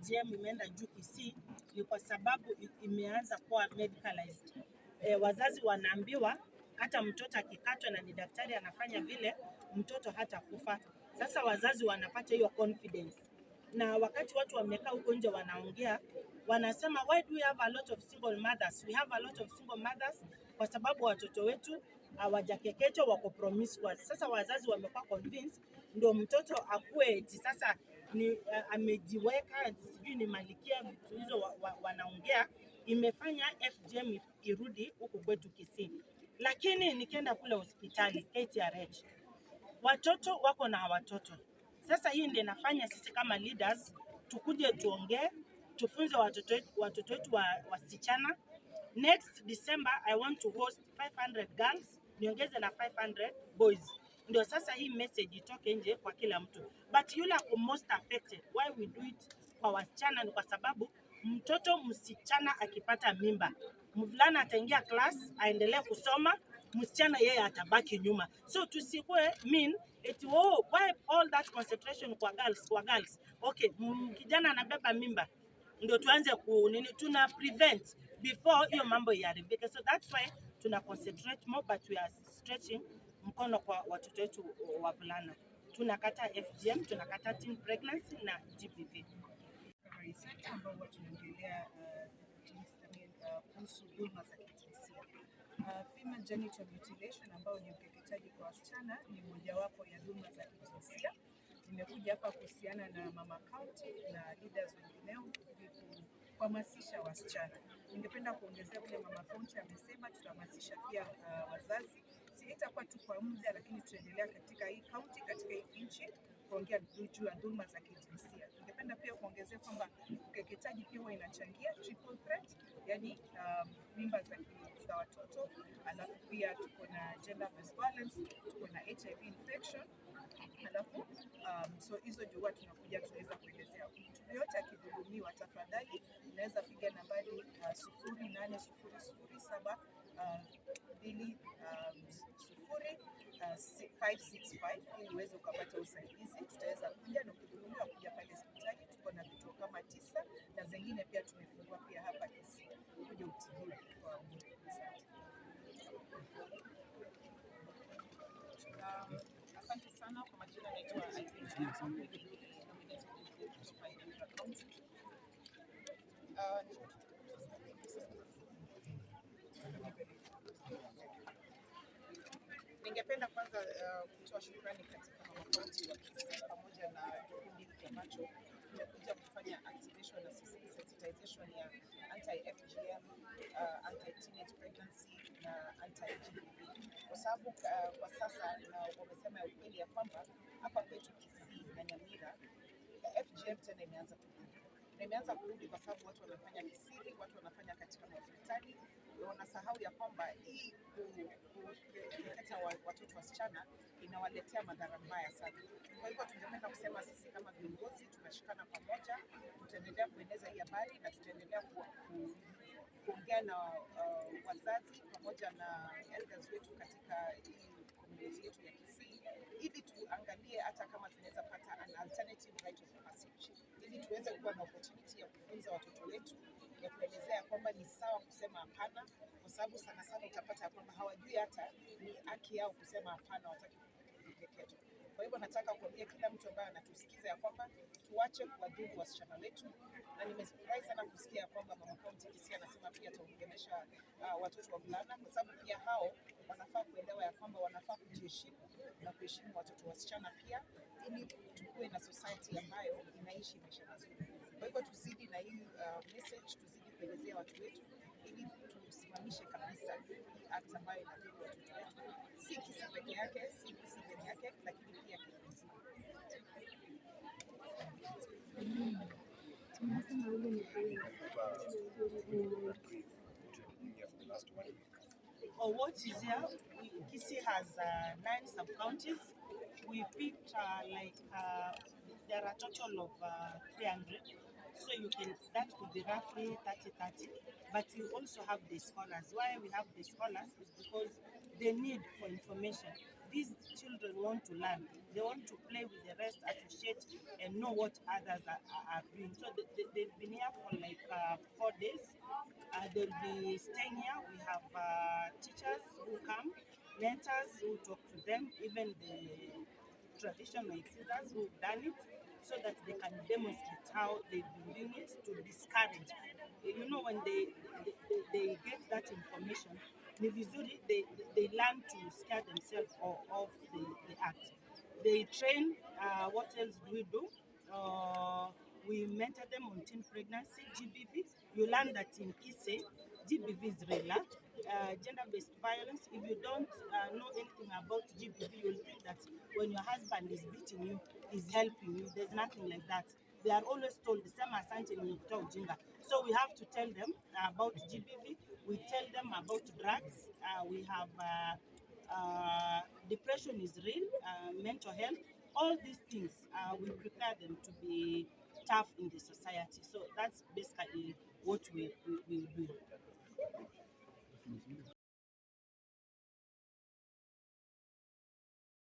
FGM imeenda juu Kisii ni kwa sababu imeanza kuwa medicalized. Wazazi wanaambiwa hata mtoto akikatwa na ni daktari anafanya vile, mtoto hata kufa. Sasa wazazi wanapata hiyo confidence, na wakati watu wamekaa huko nje wanaongea, wanasema, "Why do we have a lot of single mothers? We have a lot of single mothers kwa sababu watoto wetu hawajakeketwa, wako promiscuous." Sasa wazazi wamekuwa convinced ndio mtoto akue eti sasa ni amejiweka, sijui ni malikia, vitu hizo wanaongea, imefanya FGM irudi huku kwetu Kisii. Lakini nikienda kule hospitali KTRH, watoto wako na watoto. Sasa hii ndio inafanya sisi kama leaders tukuje tuongee, tufunze watoto wetu wa wasichana. Next December I want to host 500 girls, niongeze na 500 boys. Ndio sasa hii message itoke nje kwa kila mtu. But yule ako most affected, why we do it kwa wasichana ni kwa sababu mtoto msichana akipata mimba, mvulana ataingia class aendelee kusoma, msichana yeye atabaki nyuma. So tusikuwe mean eti, "Oh, why all that concentration kwa girls, kwa girls?" Okay, kijana anabeba mimba ndio tuanze ku nini, tuna prevent before hiyo mambo iharibike. So that's why tuna concentrate more, but we are stretching mkono kwa watoto wetu wavulana. Tunakata FGM, tunakata teen pregnancy na GBV. Recovery Center ambao huwa tunaongelea I mean, kuhusu dhulma za kijinsia. Female genital mutilation, ambao ni ukeketaji kwa wasichana, ni mojawapo ya dhulma za kijinsia. Nimekuja hapa kuhusiana na Mama County na leaders wengineo ili kuhamasisha wasichana. Ningependa kuongezea vile Mama County amesema, tutahamasisha pia wazazi. Si itakuwa tu kwa muda, lakini tutaendelea katika hii county, katika hii nchi kuongea juu ya dhulma za kijinsia. Ningependa pia kuongezea kwamba ukeketaji pia huwa inachangia triple threat, yani mimba za watoto, alafu pia tuko na gender based violence, tuko na HIV infection, alafu so hizo ndio huwa tunakuja tunaweza kuelezea. Mtu yoyote akidhulumiwa, tafadhali unaweza piga nambari 0800 720 565 ili uweze ukapata usaidizi. Tutaweza kuja na ukidhulumiwa kuja pale hospitali, tuko na vituo kama tisa na zingine pia tumefungua pia hapa Kisii, kuja utibiwe kwa bure. Asante. Asante sana kwa majina, naitwa Irene Chirwa, ni nominated MP kutoka Nyamira County. Ningependa kwanza kutoa shukrani katika Mama County wa Kisii pamoja na kikundi hiki ambacho tumekuja kufanya activation na sensitization ya anti-FGM, anti-teenage pregnancy na anti-GBV, kwa sababu kwa sasa na wamesema ya ukweli ya kwamba hapa kwetu Kisii na Nyamira FGM tena imeanza kurudi na imeanza kurudi kwa sababu watu wanafanya kisiri, watu wanafanya katika mahospitali na wanasahau ya kwamba hii kukeketa watoto wasichana inawaletea madhara mbaya sana. Kwa hivyo tungependa kusema sisi kama viongozi tunashikana pamoja, tutaendelea kueneza hii habari na tutaendelea kuongea na wazazi pamoja na elders wetu katika hii community yetu ya Kisii ili tuangalie hata kama tunaweza pata an alternative rite of passage ili tuweze kuwa na opportunity ya kufunza watoto wetu, ya kuelezea kwamba ni sawa kusema hapana, kwa sababu sana sana utapata ya kwamba hawajui hata ni haki yao kusema hapana, wataki kukeketwa. Kwa hivyo nataka kuambia kila mtu ambaye anatusikiza ya kwamba tuache kuwadhuru wasichana wetu, na nimefurahi sana kusikia ya kwamba Mama County Kisii anasema pia ataongelesha watoto wavulana, kwa sababu pia hao wanafaa kuelewa ya kwamba wanafaa kujiheshimu na kuheshimu watoto wasichana pia, ili tukuwe na society ambayo inaishi maisha mazuri. Kwa hivyo tuzidi na hii message, tuzidi kuelezea watu wetu ili tusimamishe kabisa hii act ambayo inadhuru watoto wetu, si Kisii peke yake, si Kisii peke yake, lakini pia Kenya nzima. Tumesema ule ni For the last one week. Or what is here, Kisii has nine sub-counties. We picked like there are a total of 300. So you can, that could be roughly 30-30. But you also have the scholars. Why we have the scholars is because the need for information. These These children want to learn. They want to play with the rest, associate, and know what others are doing. So they've been here for like 4 days. They'll be staying here. We have teachers who come, mentors who talk to them, even the traditional excisors who've done it, so that they can demonstrate how they've been doing it to discourage. When they get that information, ni vizuri they learn to scare themselves off the act. They train, what else do we do? We mentor them on teen pregnancy, GBV. You learn that in Kisii, GBV is real. Huh? Gender-based violence. If you don't know anything about GBV, you'll think that when your husband is beating you, he's helping you. There's nothing like that. They are always told, sema asante nimekutoa ujinga. So we have to tell them about GBV. We tell them about drugs. We have depression is real, mental health, all these things, we prepare them to be tough in the society. So that's basically what we do.